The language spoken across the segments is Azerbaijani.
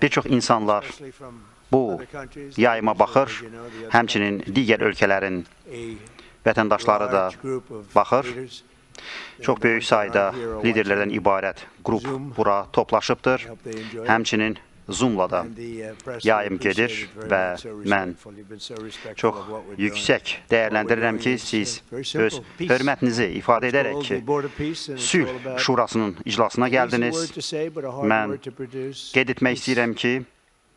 Bir çox insanlar bu yayıma baxır, həmçinin digər ölkələrin vətəndaşları da baxır. Çox böyük sayda liderlərdən ibarət qrup bura toplaşıbdır. Həmçinin Zoom-la da yayım gedir və mən çox yüksək dəyərləndirirəm ki, siz öz hörmətinizi ifadə edərək ki, Sülh Şurasının iclasına gəldiniz. Mən qeyd etmək istəyirəm ki,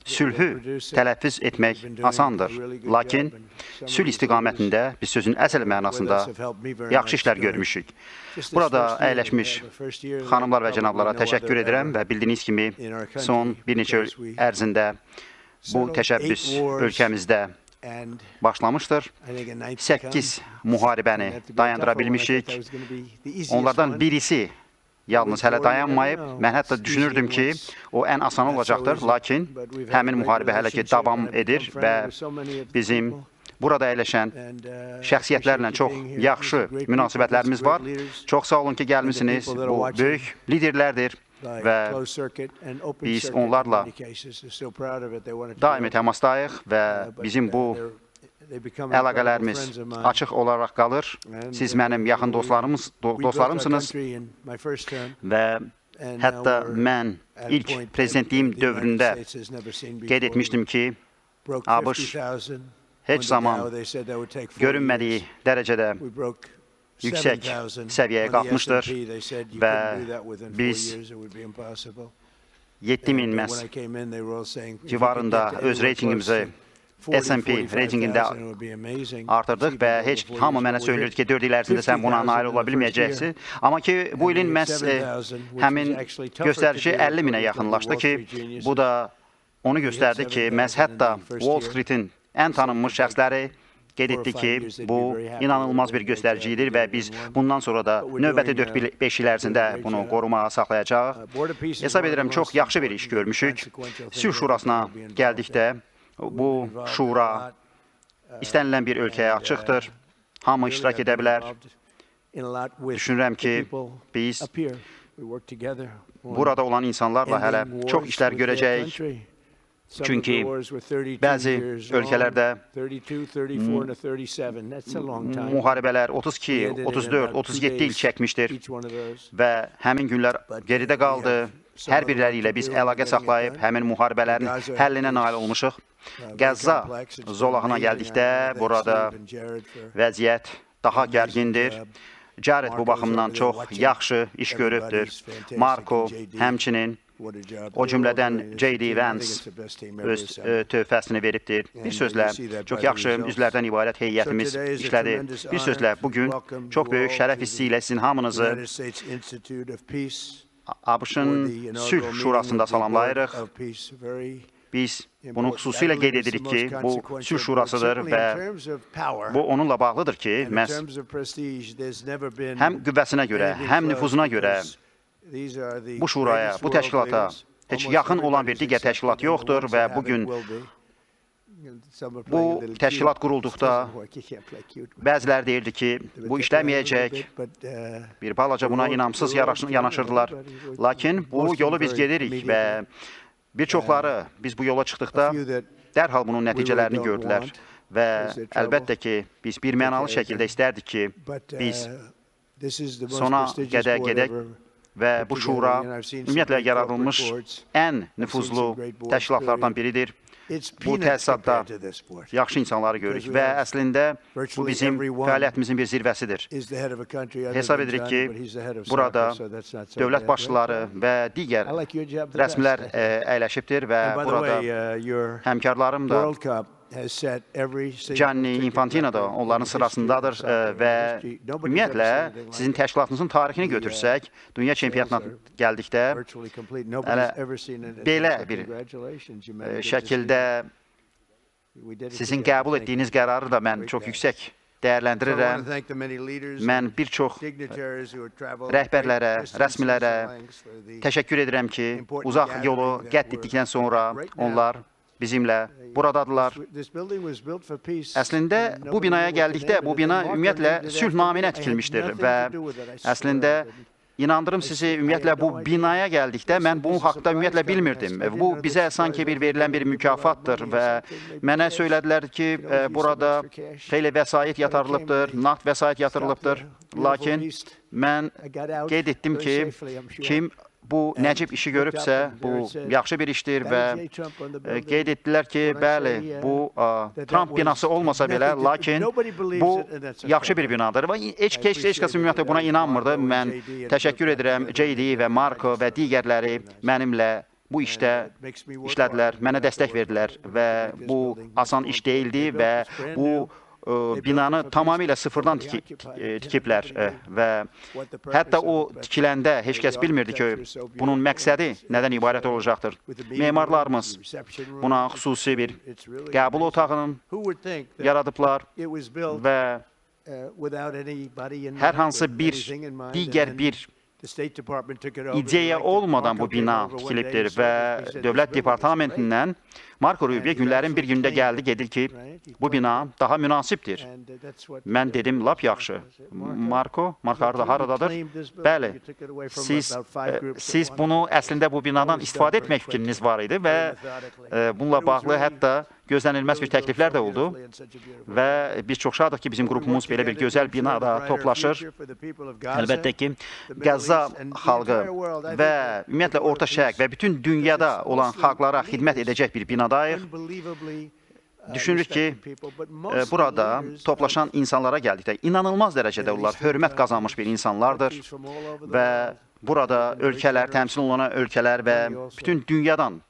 sülhü tələffüz etmək asandır. Lakin sülh istiqamətində biz sözün əsl mənasında yaxşı işlər görmüşük. Burada əyləşmiş xanımlar və cənablara təşəkkür edirəm və bildiyiniz kimi son bir neçə il ərzində bu təşəbbüs ölkəmizdə başlamışdır. 8 müharibəni dayandıra bilmişik. Onlardan birisi yalnız hələ dayanmayıb. Mən hətta düşünürdüm ki, o ən asanı olacaqdır. Lakin həmin müharibə hələ ki davam edir və bizim burada əyləşən şəxsiyyətlərlə çox yaxşı münasibətlərimiz var. Çox sağ olun ki, gəlmisiniz. Bu böyük liderlərdir və biz onlarla daimi təmasdayıq və bizim bu əlaqələrimiz açıq olaraq qalır. Siz mənim yaxın dostlarımsınız və hətta mən ilk prezidentliyim dövründə qeyd etmişdim ki, ABŞ heç zaman görünmədiyi dərəcədə yüksək səviyyəyə qalxmışdır və biz 7000 məhz civarında öz reytingimizi S&P reytingində artırdıq və heç hamı mənə söylürdü ki, 4 il ərzində sən buna nail ola bilməyəcəksin. Amma ki, bu ilin məhz həmin göstərişi 50 minə yaxınlaşdı ki, bu da onu göstərdi ki, məhz hətta Wall Street-in ən tanınmış şəxsləri qeyd etdi ki, bu inanılmaz bir göstəricidir və biz bundan sonra da növbəti 4-5 il ərzində bunu qorumağa saxlayacağıq. Hesab edirəm, çox yaxşı bir iş görmüşük. Sülh Şurasına gəldikdə, bu şura istənilən bir ölkəyə açıqdır. Hamı iştirak edə bilər. Düşünürəm ki, biz burada olan insanlarla hələ çox işlər görəcəyik. Çünki bəzi ölkələrdə müharibələr 32, 34, 37 il çəkmişdir və həmin günlər geridə qaldı. Hər birləri ilə biz əlaqə saxlayıb həmin müharibələrin həllinə nail olmuşuq. Qəzza zolağına gəldikdə burada vəziyyət daha gərgindir. Jared bu baxımdan çox yaxşı iş görübdür. Marco həmçinin, o cümlədən J.D. Vance öz töhfəsini veribdir. Bir sözlə, çox yaxşı üzvlərdən ibarət heyətimiz işlədi. Bir sözlə, bugün çox böyük şərəf hissi ilə sizin hamınızı ABŞ-ın Sülh Şurasında salamlayırıq. Biz bunu xüsusilə qeyd edirik ki, bu Sülh Şurasıdır və bu onunla bağlıdır ki, məhz həm qüvvəsinə görə, həm nüfuzuna görə bu şuraya, bu təşkilata heç yaxın olan bir digər təşkilat yoxdur və bugün bu təşkilat qurulduqda bəziləri deyirdi ki, bu işləməyəcək, bir balaca buna inamsız yanaşırdılar. Lakin bu yolu biz gedirik və bir çoxları biz bu yola çıxdıqda dərhal bunun nəticələrini gördülər və əlbəttə ki, biz bir mənalı şəkildə istərdik ki, biz sona qədər gedək və bu şura ümumiyyətlə yaradılmış ən nüfuzlu təşkilatlardan biridir. Bu təsisatda yaxşı insanları görürük və əslində bu bizim fəaliyyətimizin bir zirvəsidir. Hesab edirik ki, burada dövlət başçıları və digər rəsmilər əyləşibdir və burada həmkarlarım da Gianni Infantino da onların sırasındadır və ümumiyyətlə sizin təşkilatınızın tarixini götürsək, dünya çempionatına gəldikdə hələ belə bir şəkildə sizin qəbul etdiyiniz qərarı da mən çox yüksək dəyərləndirirəm. Mən bir çox rəhbərlərə, rəsmilərə təşəkkür edirəm ki, uzaq yolu qət etdikdən sonra onlar bizimlə buradadırlar. Əslində, bu binaya gəldikdə, bu bina ümumiyyətlə sülh naminə tikilmişdir və əslində İnandırım sizi, ümumiyyətlə bu binaya gəldikdə mən bunun haqda ümumiyyətlə bilmirdim. Bu bizə sanki bir verilən bir mükafatdır və mənə söylədilər ki, burada xeyli vəsait yatırılıbdır, nağd vəsait yatırılıbdır. Lakin mən qeyd etdim ki, kim bu nəcib işi görübsə, bu yaxşı bir işdir və qeyd etdilər ki, bəli, bu Trump binası olmasa belə, lakin bu yaxşı bir binadır və heç kəs ümumiyyətlə buna inanmırdı. Mən təşəkkür edirəm JD və Marko və digərləri mənimlə bu işdə işlədilər, mənə dəstək verdilər və bu asan iş deyildi və bu binanı tamamilə sıfırdan tikiblər və hətta o tikiləndə heç kəs bilmirdi ki, bunun məqsədi nədən ibarət olacaqdır. Memarlarımız buna xüsusi bir qəbul otağının yaradıblar və hər hansı bir digər bir ideya olmadan bu bina tikilibdir və Dövlət Departamentindən Marko Rubio günlərin bir gündə gəldi, gedir ki, bu bina daha münasibdir. Mən dedim, lap yaxşı. Marko, Marko haradadır? Bəli, siz bunu əslində bu binadan istifadə etmək fikriniz var idi və bununla bağlı hətta gözlənilməz bir təkliflər də oldu və biz çox şadıq ki, bizim qrupumuz belə bir gözəl binada toplaşır. Əlbəttə ki, Qəzza xalqı və ümumiyyətlə Orta Şərq və bütün dünyada olan xalqlara xidmət edəcək bir binadayıq. Düşünürük ki, burada toplaşan insanlara gəldikdə inanılmaz dərəcədə onlar hörmət qazanmış bir insanlardır və burada ölkələr, təmsil olunan ölkələr və bütün dünyadan,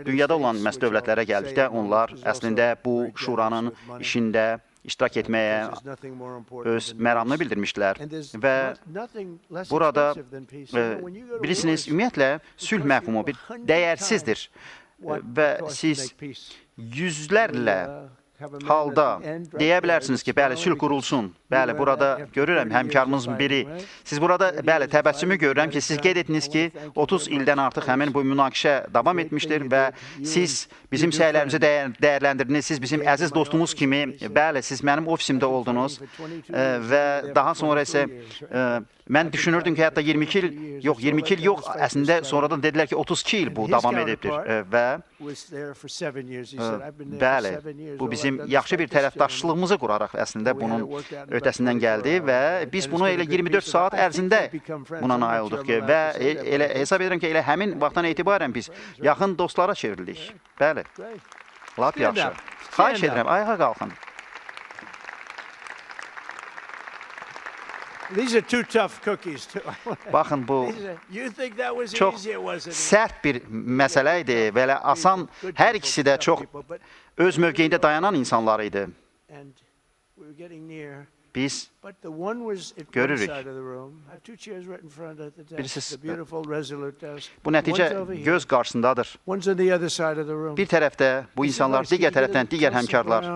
dünyada olan məhz dövlətlərə gəldikdə onlar əslində bu şuranın işində iştirak etməyə öz məramını bildirmişdilər və burada bilirsiniz, ümumiyyətlə sülh məfhumu bir dəyərsizdir və siz yüzlərlə halda deyə bilərsiniz ki, bəli, sülh qurulsun. Bəli, burada görürəm həmkarımızın biri. Siz burada, bəli, təbəssümü görürəm ki, siz qeyd etdiniz ki, 30 ildən artıq həmin bu münaqişə davam etmişdir və siz bizim səylərimizi dəyərləndirdiniz, siz bizim əziz dostumuz kimi, bəli, siz mənim ofisimdə oldunuz və daha sonra isə mən düşünürdüm ki, hətta 22 il, yox, 22 il yox, əslində sonradan dedilər ki, 32 il bu davam edibdir və bəli, bu bizim yaxşı bir tərəfdaşlığımızı quraraq əslində bunun öhdəsindən gəldi və biz bunu elə 24 saat ərzində buna nail olduq ki, və elə hesab edirəm ki, elə həmin vaxtdan etibarən biz yaxın dostlara çevrildik. Bəli, lap yaxşı. Xahiş edirəm, ayağa qalxın. Baxın, bu çox sərt bir məsələ idi və elə asan, hər ikisi də çox öz mövqeyində dayanan insanlar idi. Biz görürük. Bilirsiniz, bu nəticə göz qarşısındadır. Bir tərəfdə bu insanlar, digər tərəfdən digər həmkarlar.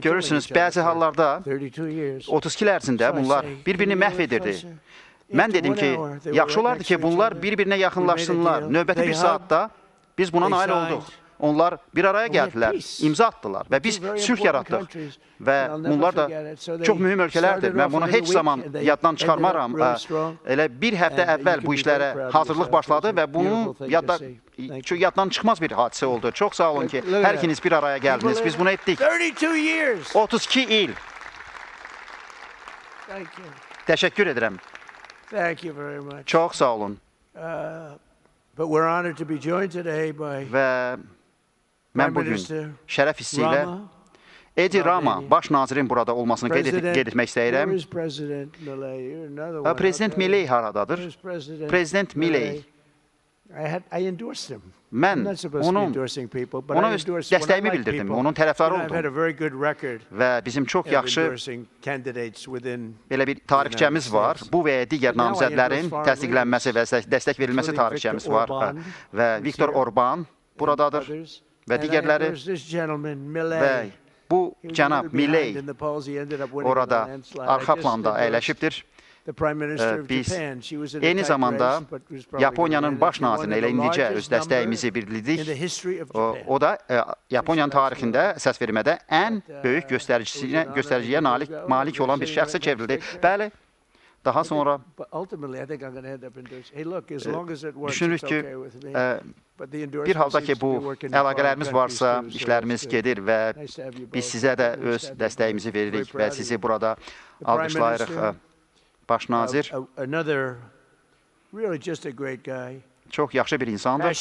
Görürsünüz, bəzi hallarda 32 il ərzində bunlar bir-birini məhv edirdi. Mən dedim ki, yaxşı olardı ki, bunlar bir-birinə yaxınlaşsınlar. Növbəti bir saatda biz buna nail olduq. Onlar bir araya gəldilər, imza atdılar və biz sülh yaratdıq və bunlar da çox mühüm ölkələrdir. Mən bunu heç zaman yaddan çıxarmaram. Elə bir həftə əvvəl bu işlərə hazırlıq başladı və bunu yaddan çıxmaz bir hadisə oldu. Çox sağ olun ki, hər ikiniz bir araya gəldiniz. Biz bunu etdik. 32 il. Təşəkkür edirəm. Çox sağ olun. Və mən bugün şərəf hissi ilə Edi Rama, baş nazirin burada olmasını qeyd etmək istəyirəm. Prezident Milei haradadır? Prezident Milei. Mən ona öz dəstəyimi bildirdim, onun tərəfdarı oldum və bizim çox yaxşı belə bir tarixçəmiz var. Bu və ya digər namizədlərin təsdiqlənməsi və dəstək verilməsi tarixçəmiz var və Viktor Orban buradadır və digərləri və bu cənab Milei orada arxa planda əyləşibdir. Biz eyni zamanda Yaponiyanın baş nazirinə elə indicə öz dəstəyimizi bildirdik. O da Yaponiyanın tarixində səs vermədə ən böyük göstəriciyə malik olan bir şəxsə çevrildi. Bəli, Daha sonra düşünürük ki, bir halda ki, bu əlaqələrimiz varsa, işlərimiz gedir və biz sizə də öz dəstəyimizi veririk və sizi burada alqışlayırıq. Baş nazir çox yaxşı bir insandır.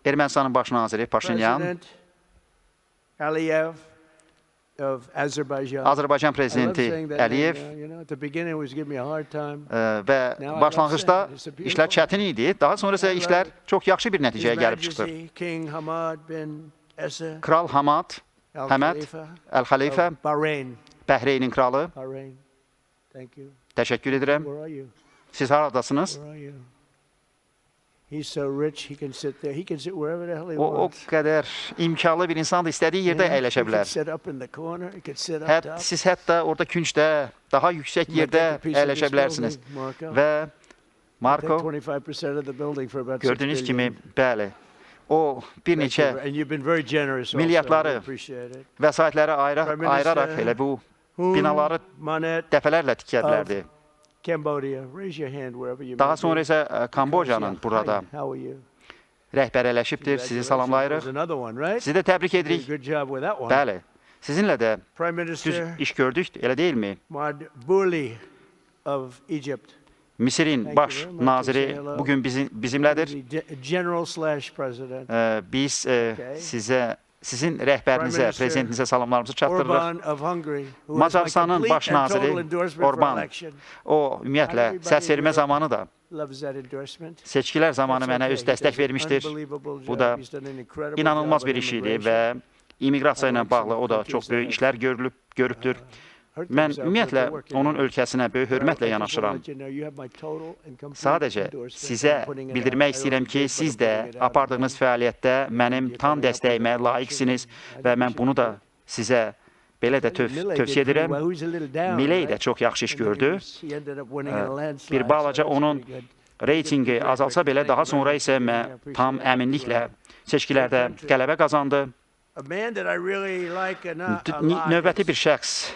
Ermənistanın baş naziri Paşinyan, Azərbaycan prezidenti Əliyev və başlanğıcda işlər çətin idi. Daha sonra isə işlər çox yaxşı bir nəticəyə gəlib çıxdı. Kral Hamad, Həməd Əl-Xəlifə, Bəhreynin kralı. Təşəkkür edirəm. Siz haradasınız? O qədər imkanlı bir insandır, istədiyi yerdə əyləşə bilər. Siz hətta orada küncdə, daha yüksək yerdə əyləşə bilərsiniz. Və Marko, gördüyünüz kimi, bəli, o bir neçə milyardları vəsaitləri ayıraraq elə bu binaları dəfələrlə tikə bilərdi. Daha sonra isə Kambocanın burada rəhbər ələşibdir. Sizi salamlayırıq. Sizi də təbrik edirik. Bəli, sizinlə də düz iş gördük, elə deyilmi? Misirin baş naziri bugün bizimlədir. Biz sizin rəhbərinizə, prezidentinizə salamlarımızı çatdırırıq. Macarıstanın baş naziri Orban, o ümumiyyətlə səs vermə zamanı da, seçkilər zamanı mənə öz dəstək vermişdir. Bu da inanılmaz bir iş idi və immiqrasiya ilə bağlı o da çox böyük işlər görübdür. Mən ümumiyyətlə onun ölkəsinə böyük hörmətlə yanaşıram. Sadəcə sizə bildirmək istəyirəm ki, siz də apardığınız fəaliyyətdə mənim tam dəstəyimə layiqsiniz və mən bunu da sizə belə də tövsiyə edirəm. Milei də çox yaxşı iş gördü. Bir balaca onun reytingi azalsa belə, daha sonra isə mən tam əminliklə seçkilərdə qələbə qazandı. Növbəti bir şəxs,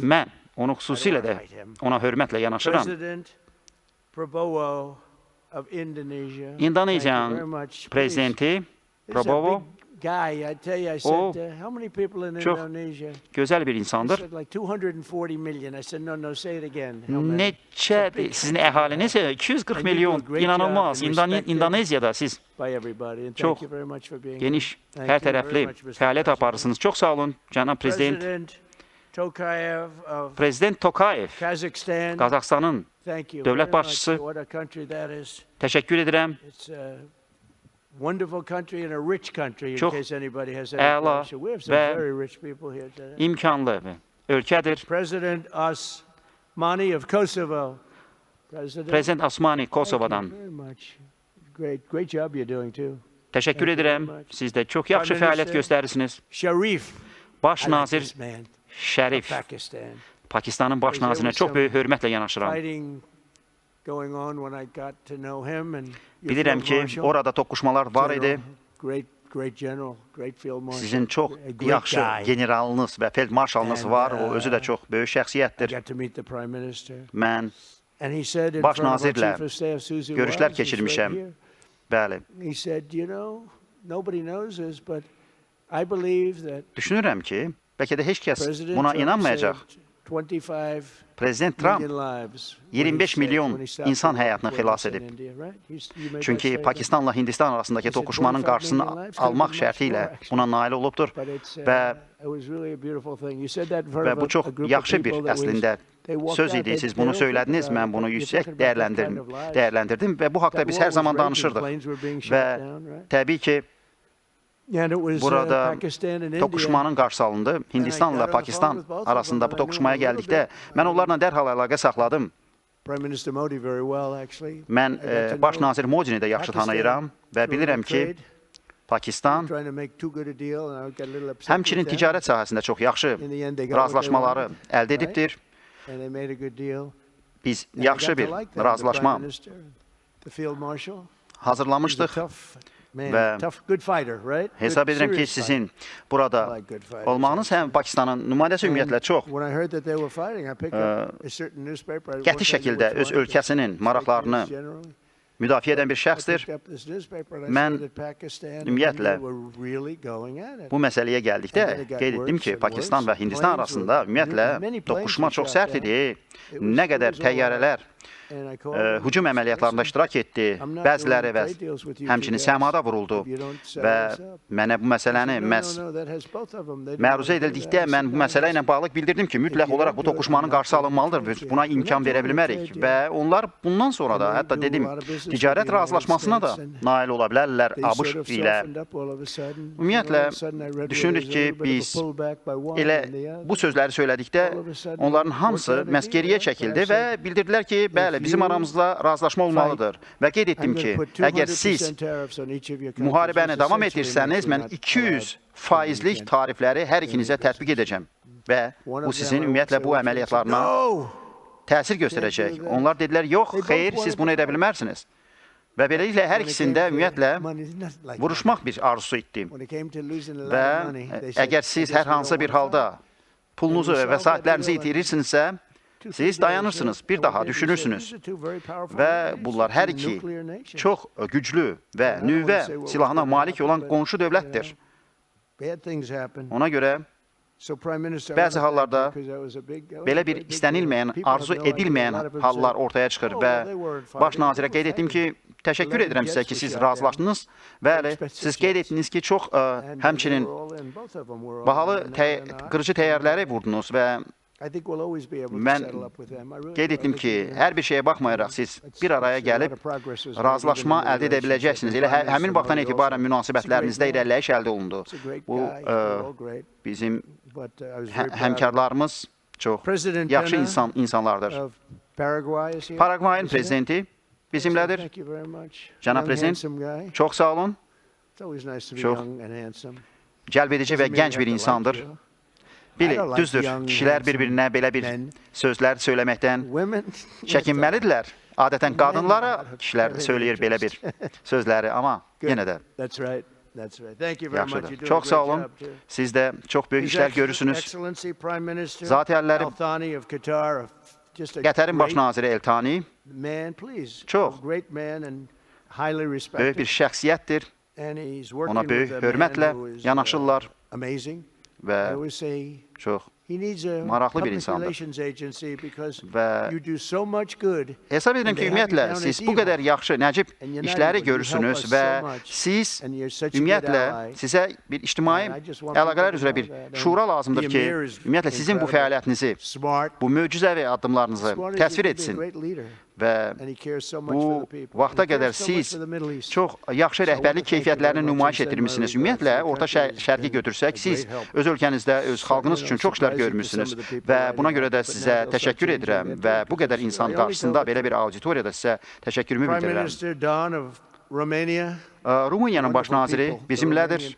mən onu xüsusilə də ona hörmətlə yanaşıram. İndoneziyanın prezidenti Prabowo, o çox gözəl bir insandır. Neçədir sizin əhaliniz? 240 milyon, inanılmaz. İndoneziyada siz çox geniş, hər tərəfli fəaliyyət aparırsınız. Çox sağ olun, cənab prezident. Prezident Tokayev, Qazaxıstanın dövlət başçısı. Təşəkkür edirəm. Çox əla və imkanlı ölkədir. Prezident Osmani Kosovadan. Təşəkkür edirəm. Siz də çox yaxşı fəaliyyət göstərirsiniz. Baş nazir Şərif, Pakistanın baş nazirinə çox böyük hörmətlə yanaşıram. Bilirəm ki, orada toqquşmalar var idi. Sizin çox yaxşı generalınız və feldmarşalınız var. O özü də çox böyük şəxsiyyətdir. Mən baş nazirlə görüşlər keçirmişəm. Bəli. Düşünürəm ki, bəlkə də heç kəs buna inanmayacaq. Prezident Trump 25 milyon insan həyatını xilas edib. Çünki Pakistanla Hindistan arasındakı toqquşmanın qarşısını almaq şərti ilə buna nail olubdur və bu çox yaxşı bir əslində söz idi. Siz bunu söylədiniz, mən bunu yüksək dəyərləndirdim və bu haqda biz hər zaman danışırdıq və təbii ki, burada toqquşmanın qarşısı alındı. Hindistanla Pakistan arasında bu toqquşmaya gəldikdə mən onlarla dərhal əlaqə saxladım. Mən baş nazir Modini də yaxşı tanıyıram və bilirəm ki, Pakistan həmçinin ticarət sahəsində çox yaxşı razılaşmaları əldə edibdir. Biz yaxşı bir razılaşma hazırlamışdıq. Və hesab edirəm ki, sizin burada olmağınız həm Pakistanın nümayəndəsi ümumiyyətlə çox qəti şəkildə öz ölkəsinin maraqlarını müdafiə edən bir şəxsdir. Mən ümumiyyətlə bu məsələyə gəldikdə qeyd etdim ki, Pakistan və Hindistan arasında ümumiyyətlə toqquşma çox sərt idi. Nə qədər təyyarələr hücum əməliyyatlarında iştirak etdi, bəziləri və həmçinin səmada vuruldu və mənə bu məsələni məhz məruzə edildikdə mən bu məsələ ilə bağlı bildirdim ki, mütləq olaraq bu toqquşmanın qarşısı alınmalıdır, biz buna imkan verə bilmərik və onlar bundan sonra da, hətta dedim, ticarət razılaşmasına da nail ola bilərlər ABŞ ilə. Ümumiyyətlə, düşünürük ki, biz elə bu sözləri söylədikdə onların hamısı məhz geriyə çəkildi və bildirdilər ki, bəli, bizim aramızda razılaşma olmalıdır. Və qeyd etdim ki, əgər siz müharibəni davam etdirsəniz, mən 200 faizlik tarifləri hər ikinizə tətbiq edəcəm və bu sizin ümumiyyətlə bu əməliyyatlarına təsir göstərəcək. Onlar dedilər, yox, xeyr, siz bunu edə bilmərsiniz. Və beləliklə hər ikisində ümumiyyətlə vuruşmaq bir arzusu etdi. Və əgər siz hər hansı bir halda pulunuzu və vəsaitlərinizi itirirsinizsə, siz dayanırsınız, bir daha düşünürsünüz. Və bunlar hər iki çox güclü və nüvə silahına malik olan qonşu dövlətdir. Ona görə bəzi hallarda belə bir istənilməyən, arzu edilməyən hallar ortaya çıxır və baş nazirə qeyd etdim ki, təşəkkür edirəm sizə ki, siz razılaşdınız. Bəli, siz qeyd etdiniz ki, çox həmçinin bahalı qırıcı təyyarələri vurdunuz və mən qeyd etdim ki, hər bir şeyə baxmayaraq siz bir araya gəlib razılaşma əldə edə biləcəksiniz. Elə həmin vaxtdan etibarən münasibətlərinizdə irəliləyiş əldə olundu. Bu, bizim həmkarlarımız çox yaxşı insanlardır. Paragvayın prezidenti bizimlədir. Cənab prezident, çox sağ olun. Çox cəlb edici və gənc bir insandır. Bilin, düzdür, kişilər bir-birinə belə bir sözlər söyləməkdən çəkinməlidirlər. Adətən qadınlara kişilər söyləyir belə bir sözləri, amma yenə də yaxşıdır. Çox sağ olun, siz də çox böyük işlər görürsünüz. Zati əlləri, Qətərin baş naziri El Thani çox böyük bir şəxsiyyətdir. Ona böyük hörmətlə yanaşırlar və çox maraqlı bir insandır. Və hesab edirəm ki, ümumiyyətlə, siz bu qədər yaxşı, nəcib işləri görürsünüz və siz ümumiyyətlə, sizə bir ictimai əlaqələr üzrə bir şura lazımdır ki, ümumiyyətlə, sizin bu fəaliyyətinizi, bu möcüzəvi addımlarınızı təsvir etsin. Və bu vaxta qədər siz çox yaxşı rəhbərlik keyfiyyətlərini nümayiş etdirmişsiniz. Ümumiyyətlə, Orta Şərqi götürsək, siz öz ölkənizdə, öz xalqınız üçün çox işlər görmüşsünüz və buna görə də sizə təşəkkür edirəm və bu qədər insan qarşısında belə bir auditoriyada sizə təşəkkürümü bildirirəm. Rumıniyanın baş naziri bizimlədir.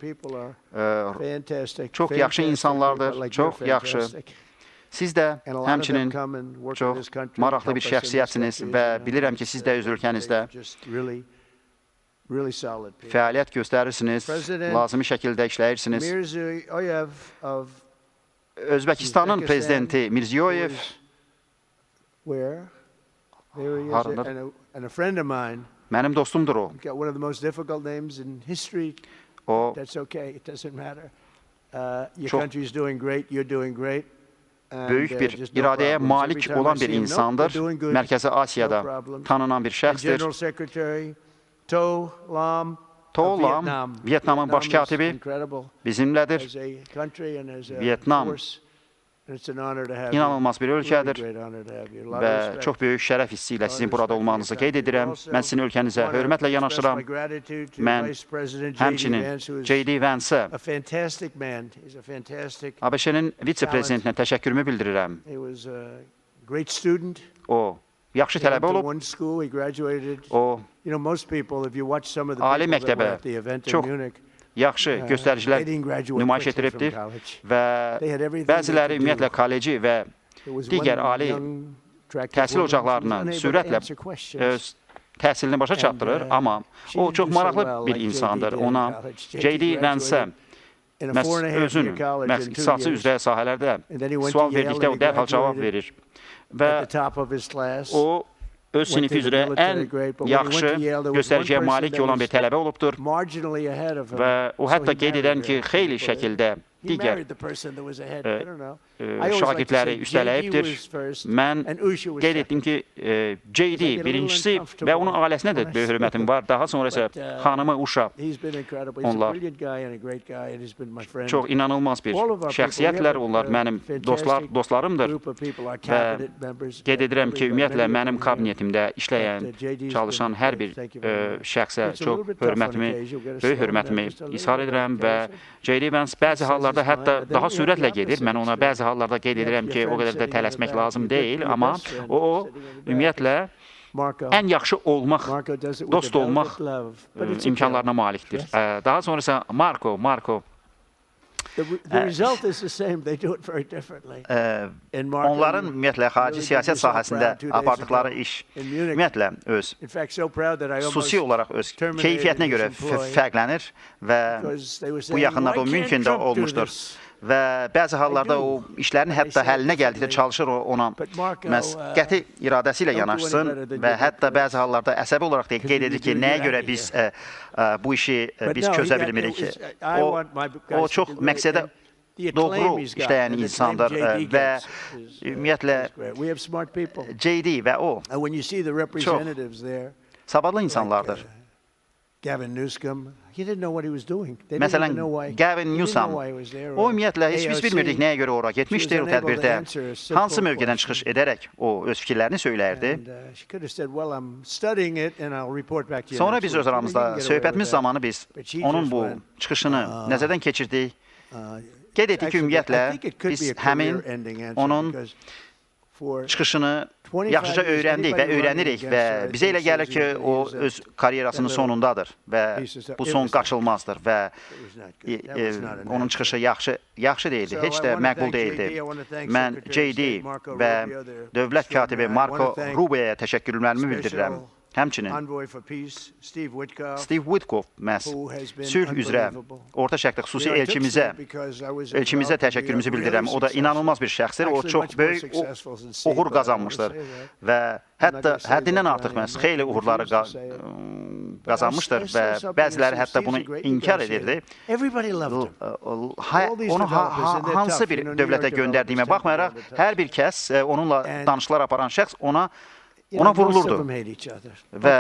Çox yaxşı insanlardır, çox yaxşı. Siz də həmçinin çox maraqlı bir şəxsiyyətsiniz və bilirəm ki, siz də öz ölkənizdə fəaliyyət göstərirsiniz, lazımi şəkildə işləyirsiniz. Özbəkistanın prezidenti Mirziyoyev haradadır? Mənim dostumdur o. O çox böyük bir iradəyə malik olan bir insandır. Mərkəzi Asiyada tanınan bir şəxsdir. To Lam, Vyetnamın baş katibi bizimlədir. Vyetnam inanılmaz bir ölkədir və çox böyük şərəf hissi ilə sizin burada olmağınızı qeyd edirəm. Mən sizin ölkənizə hörmətlə yanaşıram. Mən həmçinin J.D. Vance-ə, ABŞ-nin vitse-prezidentinə təşəkkürümü bildirirəm. O, yaxşı tələbə olub. O, ali məktəbə çox yaxşı göstəricilər nümayiş etdiribdir və bəziləri ümumiyyətlə kolleci və digər ali təhsil ocaqlarını sürətlə öz təhsilini başa çatdırır, amma o çox maraqlı bir insandır. Ona J.D. Vance-ə məhz özün, məhz ixtisası üzrə sahələrdə sual verdikdə o dərhal cavab verir. Və o, öz sinifi üzrə ən yaxşı göstəriciyə malik olan bir tələbə olubdur və o hətta qeyd edən ki, xeyli şəkildə digər şagirdləri üstələyibdir. Mən qeyd etdim ki, J.D. birincisi və onun ailəsinə də böyük hörmətim var. Daha sonra isə xanımı Uşa, onlar çox inanılmaz bir şəxsiyyətlər, onlar mənim dostlarımdır və qeyd edirəm ki, ümumiyyətlə mənim kabinetimdə işləyən, çalışan hər bir şəxsə çox hörmətimi, böyük hörmətimi izhar edirəm və J.D. Vance bəzi hallarda hətta daha sürətlə gedir. Mən ona bəzi hallarda qeyd edirəm ki, o qədər də tələsmək lazım deyil, amma o ümumiyyətlə ən yaxşı olmaq, dost olmaq imkanlarına malikdir. Daha sonra isə Marko. Onların ümumiyyətlə xarici siyasət sahəsində apardıqları iş ümumiyyətlə öz xüsusi olaraq öz keyfiyyətinə görə fərqlənir və bu yaxınlarda o Münxendə olmuşdur. Və bəzi hallarda o işlərin hətta həllinə gəldikdə çalışır ona məhz qəti iradəsi ilə yanaşsın və hətta bəzi hallarda əsəbi olaraq qeyd edir ki, nəyə görə biz bu işi biz çözə bilmirik. O çox məqsədə doğru işləyən insandır və ümumiyyətlə J.D. və o çox savadlı insanlardır. Məsələn, Gavin Newsom, o ümumiyyətlə heç biz bilmirdik nəyə görə ora getmişdir o tədbirdə, hansı mövqedən çıxış edərək o öz fikirlərini söyləyirdi. Sonra biz öz aramızda söhbətimiz zamanı biz onun bu çıxışını nəzərdən keçirdik. Qeyd etdik ki, ümumiyyətlə biz həmin onun çıxışını yaxşıca öyrəndik və öyrənirik və bizə elə gəlir ki, o öz karyerasının sonundadır və bu son qaçılmazdır və onun çıxışı yaxşı deyildi, heç də məqbul deyildi. Mən J.D. və dövlət katibi Marco Rubio'ya təşəkkürlərimi bildirirəm. Həmçinin Steve Witkoff məhz sülh üzrə Orta Şərqdə xüsusi elçimizə təşəkkürümüzü bildirirəm. O da inanılmaz bir şəxsdir, o çox böyük uğur qazanmışdır və hətta həddindən artıq məhz xeyli uğurları qazanmışdır və bəziləri hətta bunu inkar edirdi. Onu hansı bir dövlətə göndərdiyimə baxmayaraq, hər bir kəs, onunla danışıqlar aparan şəxs ona vurulurdu və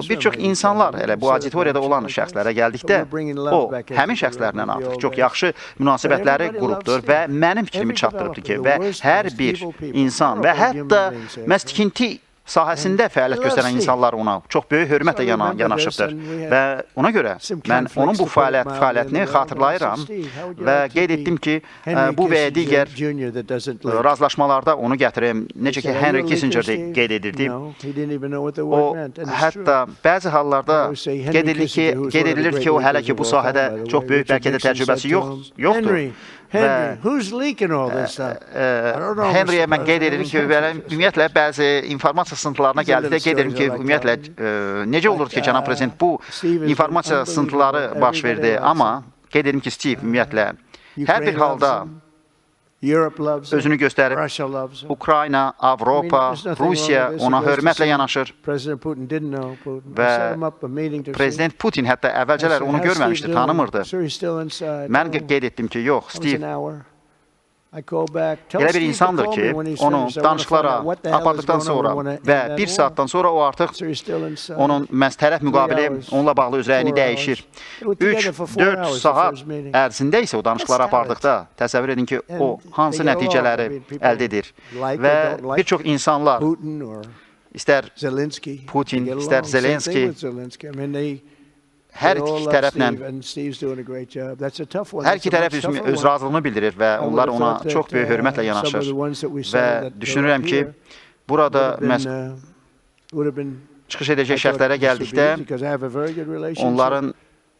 bir çox insanlar, elə bu auditoriyada olan şəxslərə gəldikdə, o, həmin şəxslərlə artıq çox yaxşı münasibətləri qurubdur və mənim fikrimi çatdırıbdır ki, və hər bir insan və hətta məhz tikinti sahəsində fəaliyyət göstərən insanlar ona çox böyük hörmətlə yanaşıbdır və ona görə mən onun bu fəaliyyətini xatırlayıram və qeyd etdim ki, bu və ya digər razılaşmalarda onu gətirim, necə ki Henry Kissinger qeyd edirdi. O, hətta bəzi hallarda qeyd edilir ki, o hələ ki bu sahədə çox böyük bəlkə də təcrübəsi yoxdur. Henry'yə mən qeyd edirəm ki, ümumiyyətlə bəzi informasiya sızıntılarına gəldikdə qeyd edirəm ki, ümumiyyətlə necə olur ki, cənab prezident, bu informasiya sızıntıları baş verdi, amma qeyd edirəm ki, Steve ümumiyyətlə hər bir halda özünü göstərib, Ukrayna, Avropa, Rusiya ona hörmətlə yanaşır və Prezident Putin hətta əvvəlcələr onu görməmişdi, tanımırdı. Mən qeyd etdim ki, yox, Steve elə bir insandır ki, onu danışıqlara apardıqdan sonra və bir saatdan sonra o artıq onun məhz tərəf müqabili onunla bağlı öz rəyini dəyişir. 3-4 saat ərzində isə o danışıqları apardıqda təsəvvür edin ki, o hansı nəticələri əldə edir və bir çox insanlar, istər Putin, istər Zelenski, hər iki tərəflə, hər iki tərəf öz razılığını bildirir və onlar ona çox böyük hörmətlə yanaşır və düşünürəm ki, burada məhz çıxış edəcək şəxslərə gəldikdə onların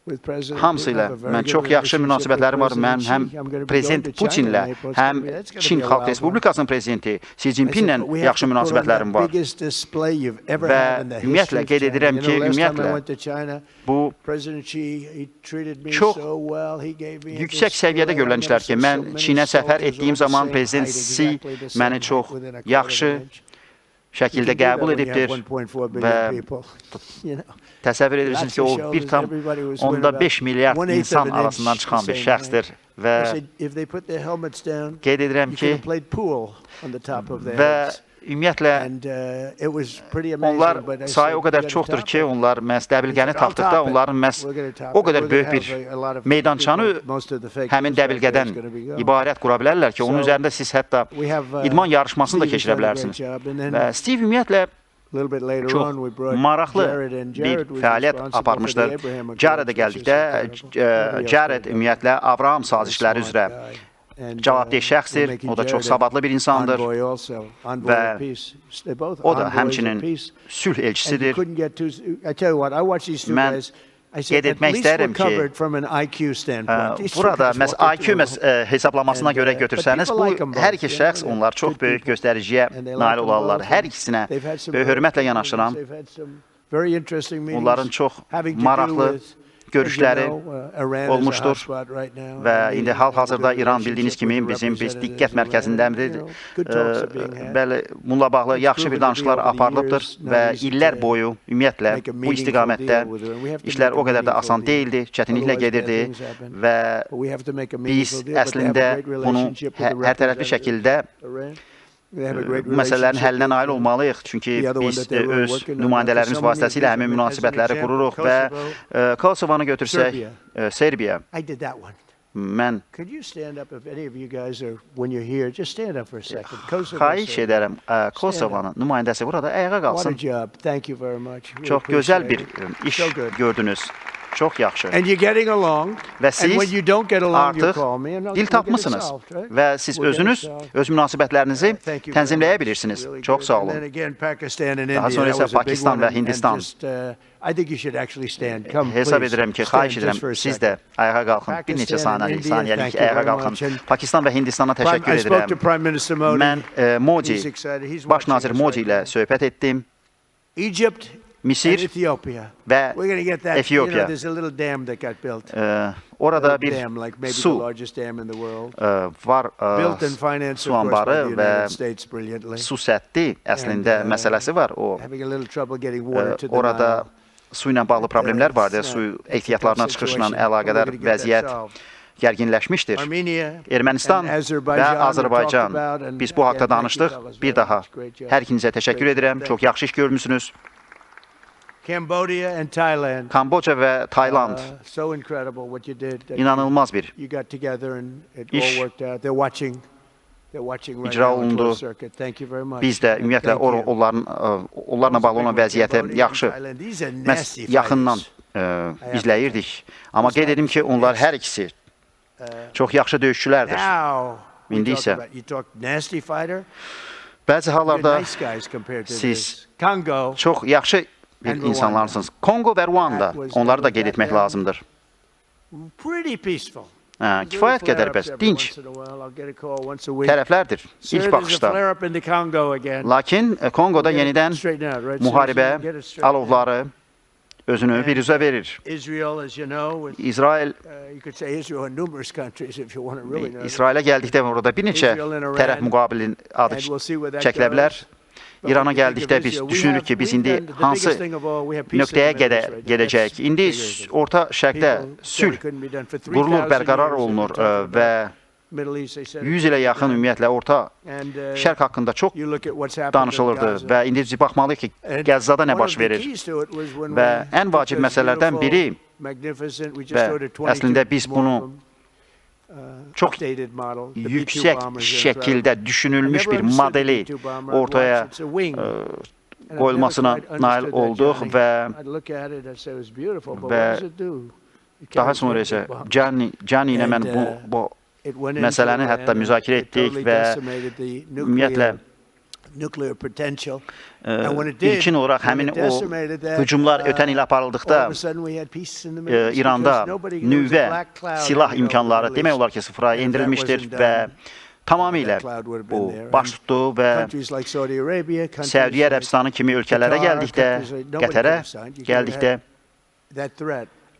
Hamısı ilə mən çox yaxşı münasibətlərim var. Mən həm Prezident Putinlə, həm Çin Xalq Respublikasının prezidenti Si Cinpinlə yaxşı münasibətlərim var. Və ümumiyyətlə qeyd edirəm ki, ümumiyyətlə bu çox yüksək səviyyədə görülən işlər ki, mən Çinə səfər etdiyim zaman Prezident Si məni çox yaxşı şəkildə qəbul edibdir və təsəvvür edirsiniz ki, o 1,5 milyard insan arasından çıxan bir şəxsdir və qeyd edirəm ki, və ümumiyyətlə onlar sayı o qədər çoxdur ki, onlar məhz dəbilqəni taxdıqda onların məhz o qədər böyük bir meydançanı həmin dəbilqədən ibarət qura bilərlər ki, onun üzərində siz hətta idman yarışmasını da keçirə bilərsiniz. Və Steve ümumiyyətlə çox maraqlı bir fəaliyyət aparmışdır. Jaredə gəldikdə, Jared ümumiyyətlə Abraham sazişləri üzrə cavabdeh şəxsdir, o da çox savadlı bir insandır və o da həmçinin sülh elçisidir. Mən qeyd etmək istərəm ki, burada məhz IQ hesablamasına görə götürsəniz, bu hər iki şəxs onlar çox böyük göstəriciyə nail olarlar. Hər ikisinə böyük hörmətlə yanaşıram. Onların çox maraqlı görüşləri olmuşdur və indi hal-hazırda İran bildiyiniz kimi bizim diqqət mərkəzindədir. Bəli, bununla bağlı yaxşı bir danışıqlar aparılıbdır və illər boyu ümumiyyətlə bu istiqamətdə işlər o qədər də asan deyildi, çətinliklə gedirdi və biz əslində bunu hər tərəfli şəkildə bu məsələlərin həllinə nail olmalıyıq. Çünki biz öz nümayəndələrimiz vasitəsilə həmin münasibətləri qururuq və Kosovanı götürsək, Serbiya. Mən xahiş edərəm, Kosovanın nümayəndəsi burada ayağa qalsın. Çox gözəl bir iş gördünüz. Çox yaxşı. Və siz artıq dil tapmısınız və siz özünüz, öz münasibətlərinizi tənzimləyə bilirsiniz. Çox sağ olun. Daha sonra isə Pakistan və Hindistan. Hesab edirəm ki, xahiş edirəm, siz də ayağa qalxın. Bir neçə saniyəlik ayağa qalxın. Pakistan və Hindistana təşəkkür edirəm. Mən Modi, Baş nazir Modi ilə söhbət etdim. Misir və Efiopiya. Orada bir su var, su anbarı və su səddi əslində məsələsi var. Orada su ilə bağlı problemlər vardır. Su ehtiyatlarına çıxışla əlaqədar vəziyyət gərginləşmişdir. Ermənistan və Azərbaycan. Biz bu haqda danışdıq. Bir daha hər ikinizə təşəkkür edirəm. Çox yaxşı iş görmüsünüz. Kamboca və Tayland inanılmaz bir iş icra olundu. Biz də ümumiyyətlə onlarla bağlı olan vəziyyəti yaxşı, məhz yaxından izləyirdik. Amma qeyd edim ki, onlar hər ikisi çox yaxşı döyüşçülərdir. İndi isə bəzi hallarda siz çox yaxşı bir insanlarsınız. Kongo və Ruanda, onları da qeyd etmək lazımdır. Kifayət qədər bəs dinc tərəflərdir ilk baxışda. Lakin Kongoda yenidən müharibə alovları özünü biruzə verir. İsrailə gəldikdə orada bir neçə tərəf müqabilin adı çəkilə bilər. İrana gəldikdə biz düşünürük ki, biz indi hansı nöqtəyə gedəcəyik. İndi Orta Şərqdə sülh qurulur, bərqərar olunur və 100 ilə yaxın ümumiyyətlə Orta Şərq haqqında çox danışılırdı və indi biz baxmalıyıq ki, Qəzzada nə baş verir və ən vacib məsələlərdən biri və əslində biz bunu çox yüksək şəkildə düşünülmüş bir modeli ortaya qoyulmasına nail olduq və daha sonra isə Cani ilə mən bu məsələni hətta müzakirə etdik və ümumiyyətlə İlkin olaraq həmin o hücumlar ötən il aparıldıqda İranda nüvə silah imkanları demək olar ki, sıfıra endirilmişdir və tamamilə bu baş tutdu və Səudiyyə Ərəbistanı kimi ölkələrə gəldikdə, Qətərə gəldikdə,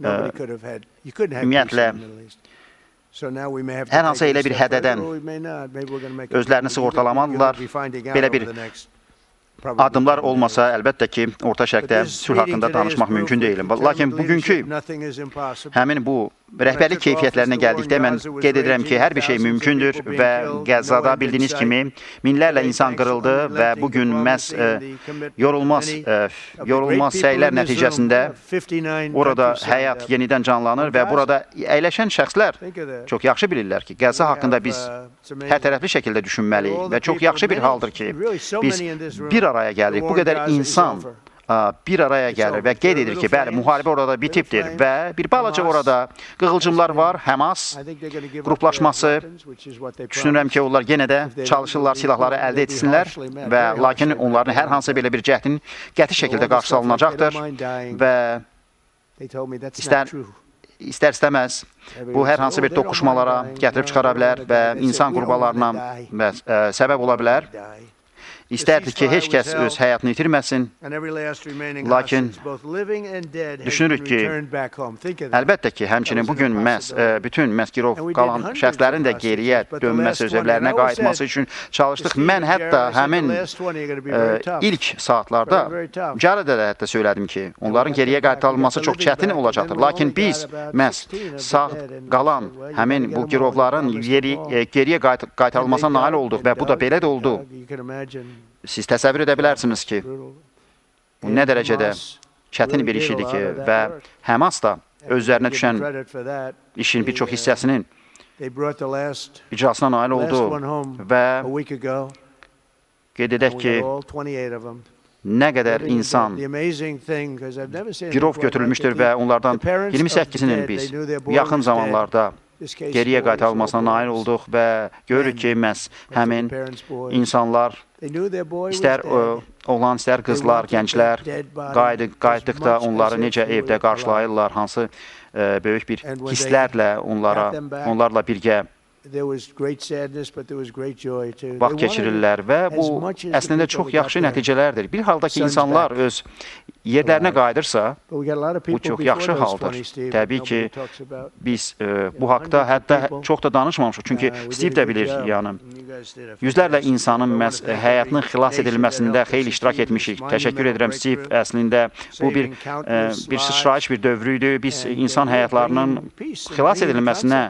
ümumiyyətlə, hər hansı elə bir hədədən özlərini sığortalamalıdırlar. Belə bir addımlar olmasa, əlbəttə ki, Orta Şərqdə sülh haqqında danışmaq mümkün deyil. Lakin bugünkü həmin bu rəhbərlik keyfiyyətlərinə gəldikdə mən qeyd edirəm ki, hər bir şey mümkündür və Qəzzada bildiyiniz kimi minlərlə insan qırıldı və bugün məhz yorulmaz səylər nəticəsində orada həyat yenidən canlanır və burada əyləşən şəxslər çox yaxşı bilirlər ki, Qəzza haqqında biz hər tərəfli şəkildə düşünməliyik və çox yaxşı bir haldır ki, biz bir araya gəlirik. Bu qədər insan bir araya gəlir və qeyd edir ki, bəli, müharibə orada bitibdir və bir balaca orada qığılcımlar var, Həmas qruplaşması. Düşünürəm ki, onlar yenə də çalışırlar silahları əldə etsinlər və lakin onların hər hansı belə bir cəhdin qəti şəkildə qarşısı alınacaqdır və istər-istəməz bu hər hansı bir toqquşmalara gətirib çıxara bilər və insan qurbanlarına səbəb ola bilər. İstərdi ki, heç kəs öz həyatını itirməsin, lakin düşünürük ki, əlbəttə ki, həmçinin bugün məhz bütün məhz girov qalan şəxslərin də geriyə dönməsi, öz evlərinə qayıtması üçün çalışdıq. Mən hətta həmin ilk saatlarda Cəridə də hətta söylədim ki, onların geriyə qaytarılması çox çətin olacaqdır. Lakin biz məhz sağ qalan həmin bu girovların geriyə qaytarılmasına nail olduq və bu da belə də oldu. Siz təsəvvür edə bilərsiniz ki, bu nə dərəcədə çətin bir iş idi ki, və Həmas da özlərinə düşən işin bir çox hissəsinin icrasına nail oldu və qeyd edək ki, nə qədər insan girov götürülmüşdür və onlardan 28-inin biz yaxın zamanlarda geriyə qaytarılmasına nail olduq və görürük ki, məhz həmin insanlar, istər oğlan, istər qızlar, gənclər qayıtdıqda onları necə evdə qarşılayırlar, hansı böyük bir hisslərlə onlarla birgə vaxt keçirirlər və bu əslində çox yaxşı nəticələrdir. Bir halda ki, insanlar öz yerlərinə qayıdırsa, bu çox yaxşı haldır. Təbii ki, biz bu haqda hətta çox da danışmamışıq. Çünki Steve də bilir, yəni yüzlərlə insanın məhz həyatının xilas edilməsində xeyli iştirak etmişik. Təşəkkür edirəm, Steve. Əslində bu bir sıçrayış bir dövrü idi. Biz insan həyatlarının xilas edilməsinə,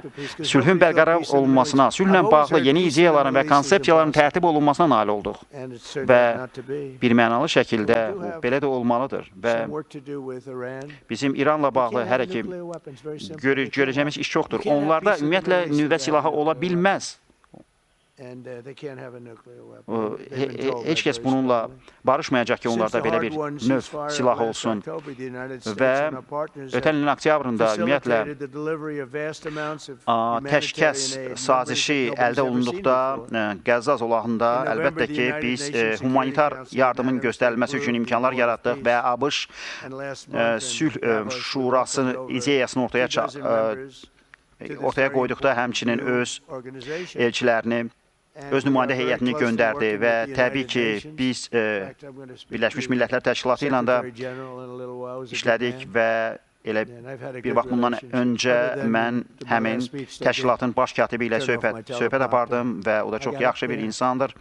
sülhün bərqərar olunmasına, sülhlə bağlı yeni ideyaların və konsepsiyaların tərtib olunmasına nail olduq. Və bir mənalı şəkildə bu belə də olmalıdır. Və bizim İranla bağlı hələ ki görəcəyimiz iş çoxdur. Onlarda ümumiyyətlə nüvə silahı ola bilməz. Heç kəs bununla barışmayacaq ki, onlarda belə bir növ silahı olsun. Və ötən ilin oktyabrında ümumiyyətlə təşkəs sazişi əldə olunduqda Qəzza zolağında əlbəttə ki, biz humanitar yardımın göstərilməsi üçün imkanlar yaratdıq və ABŞ Sülh Şurası ideyasını ortaya qoyduqda həmçinin öz elçilərini, öz nümayəndə heyətini göndərdi və təbii ki, biz Birləşmiş Millətlər Təşkilatı ilə də işlədik və elə bir vaxt bundan öncə mən həmin təşkilatın baş katibi ilə söhbət apardım və o da çox yaxşı bir insandır.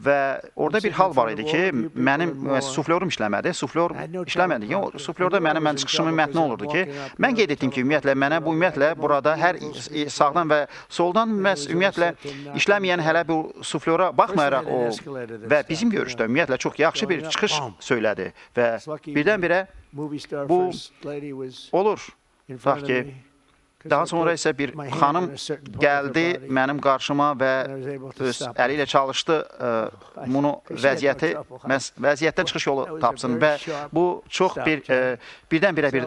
Və orada bir hal var idi ki, mənim suflyorum işləmədi, suflyor işləmədi. Suflyorda mənim çıxışımın mətni olurdu ki, mən qeyd etdim ki, ümumiyyətlə mənə bu ümumiyyətlə burada hər sağdan və soldan məhz ümumiyyətlə işləməyən hələ bu suflyora baxmayaraq o və bizim görüşdə ümumiyyətlə çox yaxşı bir çıxış söylədi və birdən-birə bu olur. Tutaq ki, daha sonra isə bir xanım gəldi mənim qarşıma və öz əli ilə çalışdı bunu vəziyyətdən çıxış yolu tapsın və bu çox bir birdən-birə bir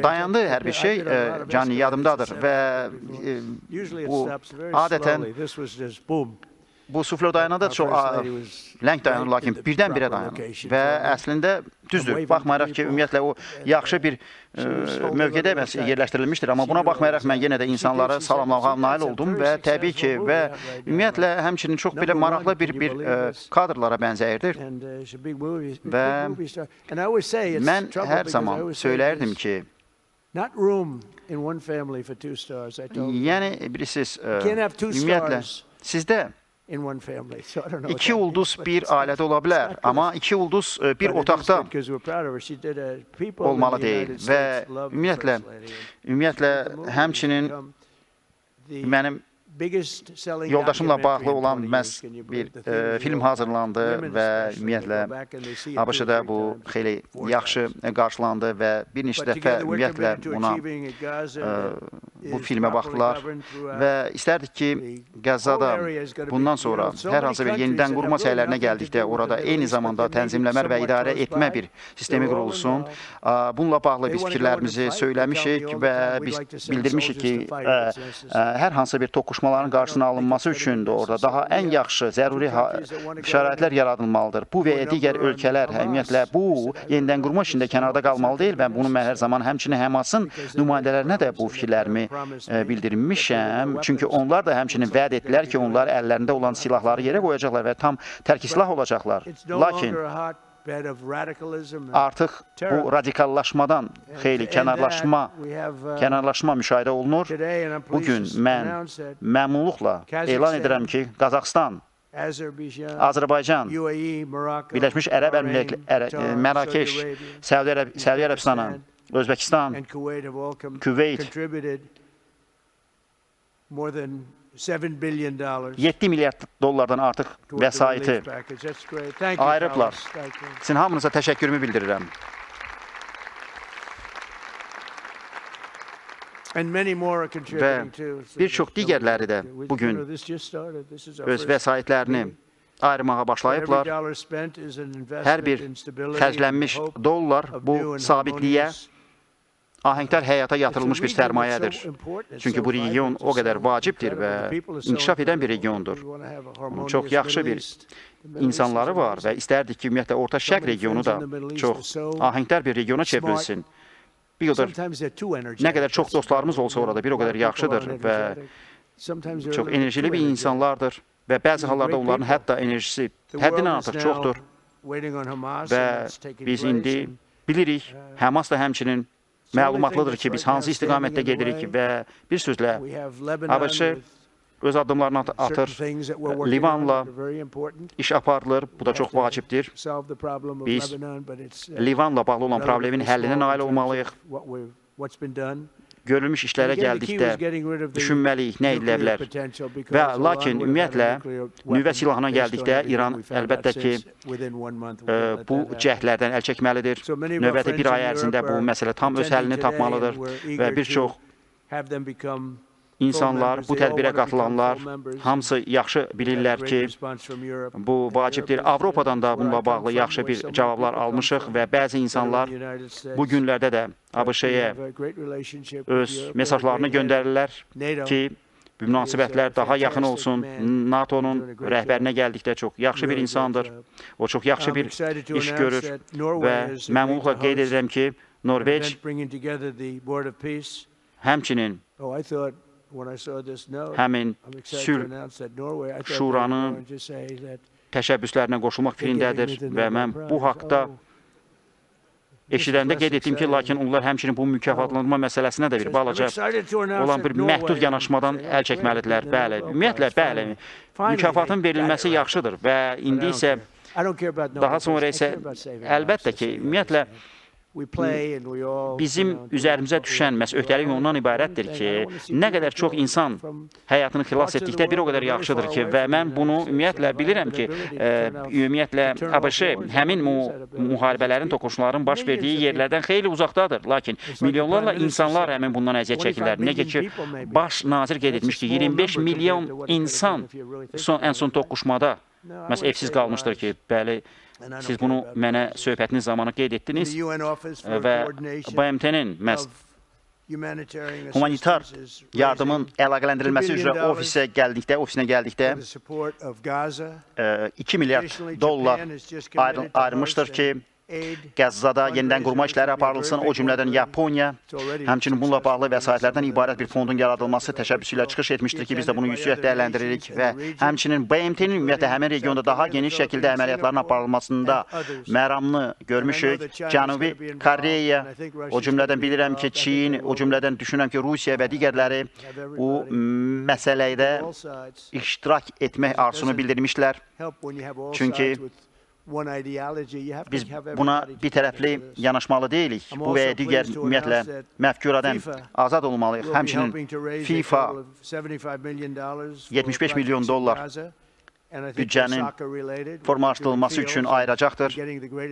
dayandı hər bir şey, Cani yadımdadır və bu adətən Bu suflyor dayananda çox ləng dayanır, lakin birdən-birə dayanır. Və əslində düzdür, baxmayaraq ki, ümumiyyətlə o yaxşı bir mövqedə məhz yerləşdirilmişdir, amma buna baxmayaraq mən yenə də insanları salamlamağa nail oldum və təbii ki, və ümumiyyətlə həmçinin çox belə maraqlı bir kadrlara bənzəyirdi. Və mən hər zaman söyləyirdim ki, yəni bilirsiniz, ümumiyyətlə sizdə iki ulduz bir ailədə ola bilər, amma iki ulduz bir otaqda olmalı deyil. Və ümumiyyətlə həmçinin mənim yoldaşımla bağlı olan məhz bir film hazırlandı və ümumiyyətlə ABŞ-da bu xeyli yaxşı qarşılandı və bir neçə dəfə ümumiyyətlə buna bu filmə baxdılar və istərdik ki, Qəzzada bundan sonra hər hansı bir yenidən qurma səylərinə gəldikdə orada eyni zamanda tənzimləmə və idarə etmə bir sistemi qurulsun. Bununla bağlı biz fikirlərimizi söyləmişik və biz bildirmişik ki, hər hansı bir toqquşmaların qarşısının alınması üçün də orada daha ən yaxşı zəruri şəraitlər yaradılmalıdır. Bu və ya digər ölkələr ümumiyyətlə bu yenidən qurma işində kənarda qalmalı deyil və bunu mən hər zaman həmçinin Həmasın nümayəndələrinə də bu fikirlərimi bildirmişəm. Çünki onlar da həmçinin vəd etdilər ki, onlar əllərində olan silahları yerə qoyacaqlar və tam tərk silah olacaqlar. Lakin artıq bu radikallaşmadan xeyli kənarlaşma müşahidə olunur. Bugün mən məmnunluqla elan edirəm ki, Qazaxıstan, Azərbaycan, Birləşmiş Ərəb Əmirlikləri, Mərakeş, Səudiyyə Ərəbistanı, Özbəkistan, Küveyt 7 milyard dollardan artıq vəsaiti ayırıblar. Sizin hamınıza təşəkkürümü bildirirəm. Və bir çox digərləri də bugün öz vəsaitlərini ayırmağa başlayıblar. Hər bir xərclənmiş dollar bu sabitliyə, ahəngdar həyata yatırılmış bir sərmayədir. Çünki bu region o qədər vacibdir və inkişaf edən bir regiondur. Onun çox yaxşı bir insanları var və istərdik ki, ümumiyyətlə Orta Şərq regionu da çox ahəngdar bir regiona çevrilsin. Bir qədər, nə qədər çox dostlarımız olsa orada bir o qədər yaxşıdır və çox enerjili bir insanlardır və bəzi hallarda onların hətta enerjisi həddindən artıq çoxdur və biz indi bilirik, Həmas da həmçinin məlumatlıdır ki, biz hansı istiqamətdə gedirik və bir sözlə ABŞ öz addımlarını atır, Livanla iş aparılır, bu da çox vacibdir. Biz Livanla bağlı olan problemin həllinə nail olmalıyıq. Görülmüş işlərə gəldikdə düşünməliyik, nə edilə bilər. Və lakin ümumiyyətlə nüvə silahına gəldikdə İran əlbəttə ki, bu cəhdlərdən əl çəkməlidir. Növbəti bir ay ərzində bu məsələ tam öz həllini tapmalıdır və bir çox insanlar, bu tədbirə qatılanlar hamısı yaxşı bilirlər ki, bu vacibdir. Avropadan da bununla bağlı yaxşı bir cavablar almışıq və bəzi insanlar bu günlərdə də ABŞ-yə öz mesajlarını göndərirlər ki, münasibətlər daha yaxın olsun. NATO-nun rəhbərinə gəldikdə çox yaxşı bir insandır. O çox yaxşı bir iş görür və məmnunluqla qeyd edirəm ki, Norveç həmçinin həmin sülh şuranın təşəbbüslərinə qoşulmaq fikrindədir və mən bu haqda eşidəndə qeyd etdim ki, lakin onlar həmçinin bu mükafatlandırma məsələsinə də bir balaca olan bir məhdud yanaşmadan əl çəkməlidirlər. Bəli, ümumiyyətlə, bəli, mükafatın verilməsi yaxşıdır və indi isə daha sonra isə əlbəttə ki, ümumiyyətlə, bizim üzərimizə düşən məhz öhdəlik ondan ibarətdir ki, nə qədər çox insan həyatını xilas etdikdə bir o qədər yaxşıdır ki, və mən bunu ümumiyyətlə bilirəm ki, ümumiyyətlə ABŞ həmin müharibələrin, toqquşmaların baş verdiyi yerlərdən xeyli uzaqdadır. Lakin milyonlarla insanlar həmin bundan əziyyət çəkirlər. Necə ki, baş nazir qeyd etmiş ki, 25 milyon insan ən son toqquşmada məhz evsiz qalmışdır ki, bəli, siz bunu mənə söhbətiniz zamanı qeyd etdiniz və BMT-nin məhz Humanitar yardımın əlaqələndirilməsi üzrə ofisinə gəldikdə 2 milyard dollar ayırmışdır ki, Qəzzada yenidən qurma işləri aparılsın, o cümlədən Yaponiya, həmçinin bununla bağlı vəsaitlərdən ibarət bir fondun yaradılması təşəbbüsü ilə çıxış etmişdir ki, biz də bunu yüksək dəyərləndiririk və həmçinin BMT-nin ümumiyyətlə həmin regionda daha geniş şəkildə əməliyyatların aparılmasında məramını görmüşük. Cənubi Koreya, o cümlədən bilirəm ki, Çin, o cümlədən düşünürəm ki, Rusiya və digərləri bu məsələdə iştirak etmək arzusunu bildirmişlər. Çünki biz buna bir tərəfli yanaşmalı deyilik. Bu və ya digər ümumiyyətlə məfkuradan azad olmalıyıq. Həmçinin FIFA 75 milyon dollar büdcənin formalaşdırılması üçün ayıracaqdır.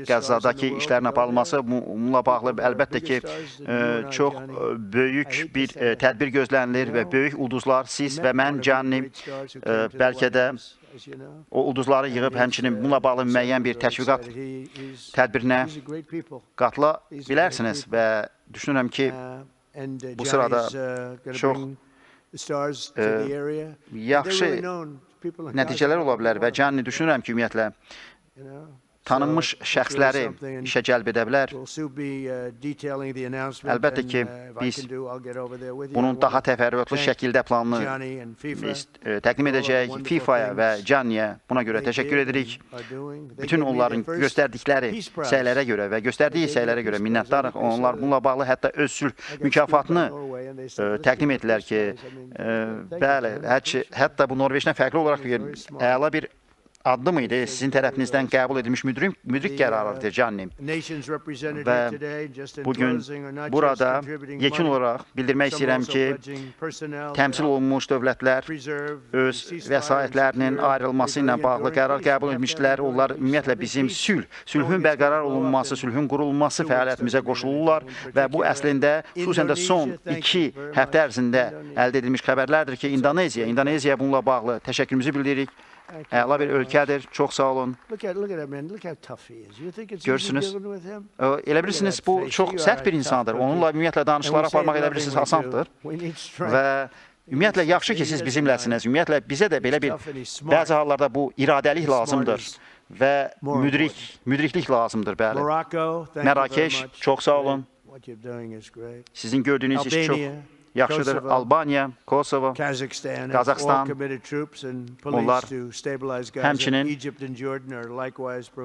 Qəzzadakı işlərin aparılması bununla bağlı əlbəttə ki, çox böyük bir tədbir gözlənilir və böyük ulduzlar siz və mən, Canni, bəlkə də o ulduzları yığıb həmçinin bununla bağlı müəyyən bir təşviqat tədbirinə qatıla bilərsiniz və düşünürəm ki, bu sırada çox yaxşı nəticələr ola bilər və Canni düşünürəm ki, ümumiyyətlə tanınmış şəxsləri işə cəlb edə bilər. Əlbəttə ki, biz bunun daha təfərrüatlı şəkildə planını biz təqdim edəcəyik. FIFA-ya və Canniyə buna görə təşəkkür edirik. Bütün onların göstərdikləri səylərə görə və göstərdiyi səylərə görə minnətdarıq. Onlar bununla bağlı hətta öz sülh mükafatını təqdim etdilər ki, bəli, hətta bu Norveçdən fərqli olaraq əla bir addım idi, sizin tərəfinizdən qəbul edilmiş müdrik qərarıdır, Canni. Və bugün burada yekun olaraq bildirmək istəyirəm ki, təmsil olunmuş dövlətlər öz vəsaitlərinin ayrılması ilə bağlı qərar qəbul etmişdilər. Onlar ümumiyyətlə bizim sülhün bərqərar olunması, sülhün qurulması fəaliyyətimizə qoşulurlar və bu əslində, xüsusən də son 2 həftə ərzində əldə edilmiş xəbərlərdir ki, İndoneziya bununla bağlı təşəkkürümüzü bildiririk. Əla bir ölkədir. Çox sağ olun. Görürsünüz. Elə bilirsiniz, bu çox sərt bir insandır. Onunla ümumiyyətlə danışıqlar aparmaq elə bilirsiniz, asandır. Və ümumiyyətlə, yaxşı ki, siz bizimləsiniz. Ümumiyyətlə, bizə də belə bir, bəzi hallarda bu iradəlik lazımdır və müdriklik lazımdır, bəli. Mərakeş, çox sağ olun. Sizin gördüyünüz iş çox yaxşıdır. Albaniya, Kosovo, Qazaxıstan, onlar həmçinin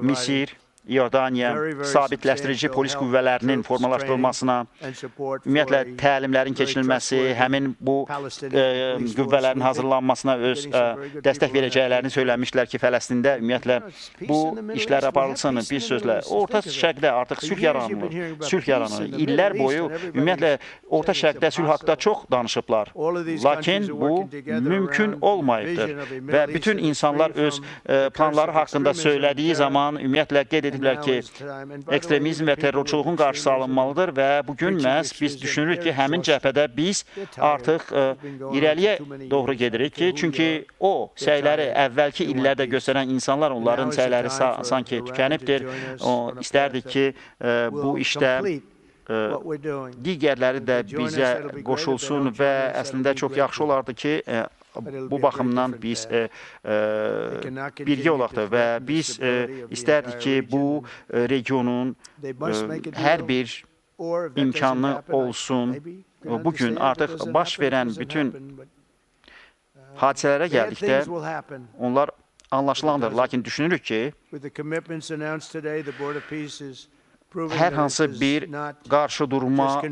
Misir, İordaniya sabitləşdirici polis qüvvələrinin formalaşdırılmasına, ümumiyyətlə təlimlərin keçirilməsi, həmin bu qüvvələrin hazırlanmasına öz dəstək verəcəklərini söyləmişlər ki, Fələstində ümumiyyətlə bu işlər aparılsın. Bir sözlə, Orta Şərqdə artıq sülh yaranır. İllər boyu ümumiyyətlə Orta Şərqdə sülh haqda çox danışıblar. Lakin bu mümkün olmayıbdır və bütün insanlar öz planları haqqında söylədiyi zaman ümumiyyətlə qeyd ediblər ki, ekstremizm və terrorçuluğun qarşısı alınmalıdır və bugün məhz biz düşünürük ki, həmin cəbhədə biz artıq irəliyə doğru gedirik ki, çünki o səyləri əvvəlki illərdə göstərən insanlar, onların səyləri sanki tükənibdir. O, istərdik ki, bu işdə digərləri də bizə qoşulsun və əslində çox yaxşı olardı ki, bu baxımdan biz birgə olaqdır və biz istərdik ki, bu regionun hər bir imkanı olsun. Bugün artıq baş verən bütün hadisələrə gəldikdə onlar anlaşılandır. Lakin düşünürük ki, hər hansı bir qarşı durma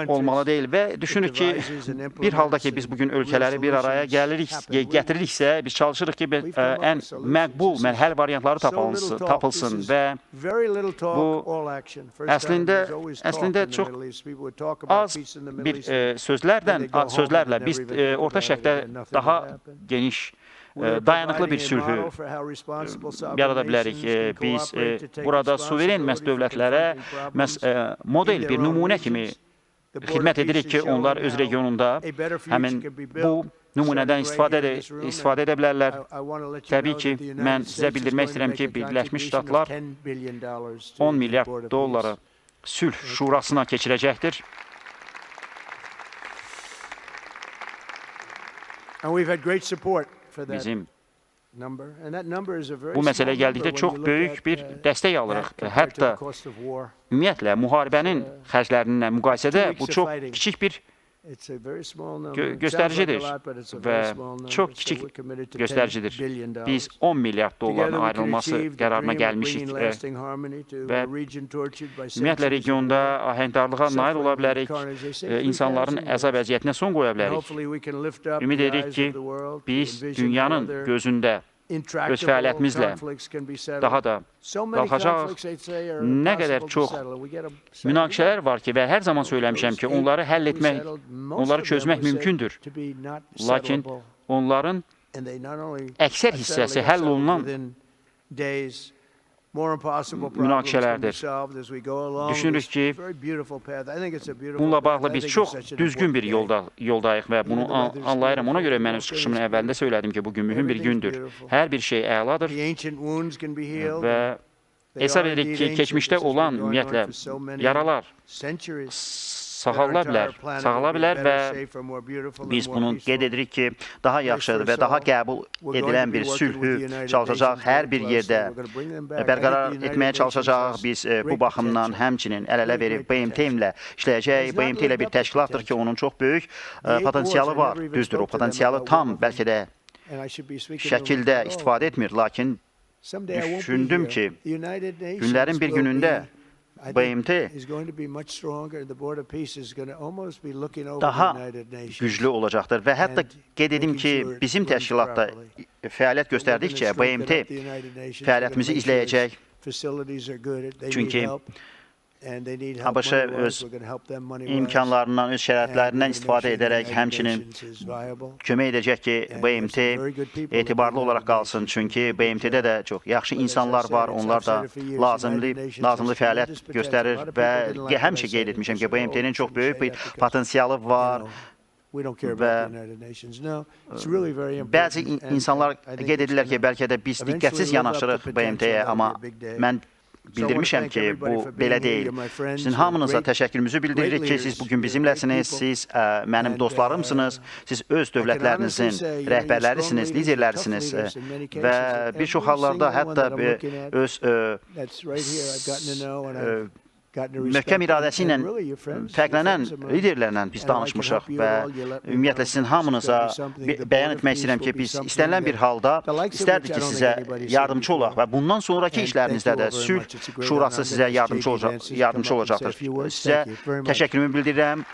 olmalı deyil və düşünürük ki, bir halda ki, biz bugün ölkələri bir araya gətiririksə, biz çalışırıq ki, ən məqbul həll variantları tapılsın və bu əslində çox az bir sözlərlə biz Orta Şərqdə daha geniş dayanıqlı bir sülhü yarada bilərik. Biz burada suveren məhz dövlətlərə məhz model bir nümunə kimi xidmət edirik ki, onlar öz regionunda həmin bu nümunədən istifadə edə bilərlər. Təbii ki, mən sizə bildirmək istəyirəm ki, Birləşmiş Ştatlar 10 milyard dolları sülh şurasına keçirəcəkdir. Bizim bu məsələ gəldikdə çox böyük bir dəstək alırıq. Hətta ümumiyyətlə müharibənin xərclərindən müqayisədə bu çox kiçik bir göstəricidir və çox kiçik göstəricidir. Biz 10 milyard dolların ayrılması qərarına gəlmişik və ümumiyyətlə regionda ahəngdarlığa nail ola bilərik, insanların əzab əziyyətinə son qoya bilərik. Ümid edirik ki, biz dünyanın gözündə öz fəaliyyətimizlə daha da qalxacaq. Nə qədər çox münaqişələr var ki, və hər zaman söyləmişəm ki, onları həll etmək, onları çözmək mümkündür. Lakin onların əksər hissəsi həll olunan münaqişələrdir. Düşünürük ki, bununla bağlı biz çox düzgün bir yoldayıq və bunu anlayıram. Ona görə mən öz çıxışımın əvvəlində söylədim ki, bugün mühüm bir gündür. Hər bir şey əladır və hesab edirik ki, keçmişdə olan ümumiyyətlə yaralar sağala bilər və biz bunu qeyd edirik ki, daha yaxşıdır və daha qəbul edilən bir sülhü çalışacaq hər bir yerdə bərqərar etməyə çalışacaq. Biz bu baxımdan həmçinin əl-ələ verib BMT ilə işləyəcək. BMT ilə bir təşkilatdır ki, onun çox böyük potensialı var. Düzdür, o potensialı tam bəlkə də şəkildə istifadə etmir, lakin düşündüm ki, günlərin bir günündə BMT daha güclü olacaqdır və hətta qeyd edim ki, bizim təşkilatda fəaliyyət göstərdikcə BMT fəaliyyətimizi izləyəcək. Çünki ABŞ öz imkanlarından, öz şəraitlərindən istifadə edərək həmçinin kömək edəcək ki, BMT etibarlı olaraq qalsın. Çünki BMT-də də çox yaxşı insanlar var, onlar da lazımlı fəaliyyət göstərir və həmişə qeyd etmişəm ki, BMT-nin çox böyük bir potensialı var. Və bəzi insanlar qeyd edirlər ki, bəlkə də biz diqqətsiz yanaşırıq BMT-yə, amma mən bildirmişəm ki, bu belə deyil. Sizin hamınıza təşəkkürümüzü bildiririk ki, siz bugün bizimləsiniz, siz mənim dostlarımsınız, siz öz dövlətlərinizin rəhbərlərisiniz, liderlərisiniz və bir çox hallarda hətta öz möhkəm iradəsi ilə fərqlənən liderlərlə biz danışmışıq və ümumiyyətlə sizin hamınıza bəyan etmək istəyirəm ki, biz istənilən bir halda istərdik ki, sizə yardımcı olaq və bundan sonraki işlərinizdə də Sülh Şurası sizə yardımcı olacaqdır. Sizə təşəkkürümü bildirirəm.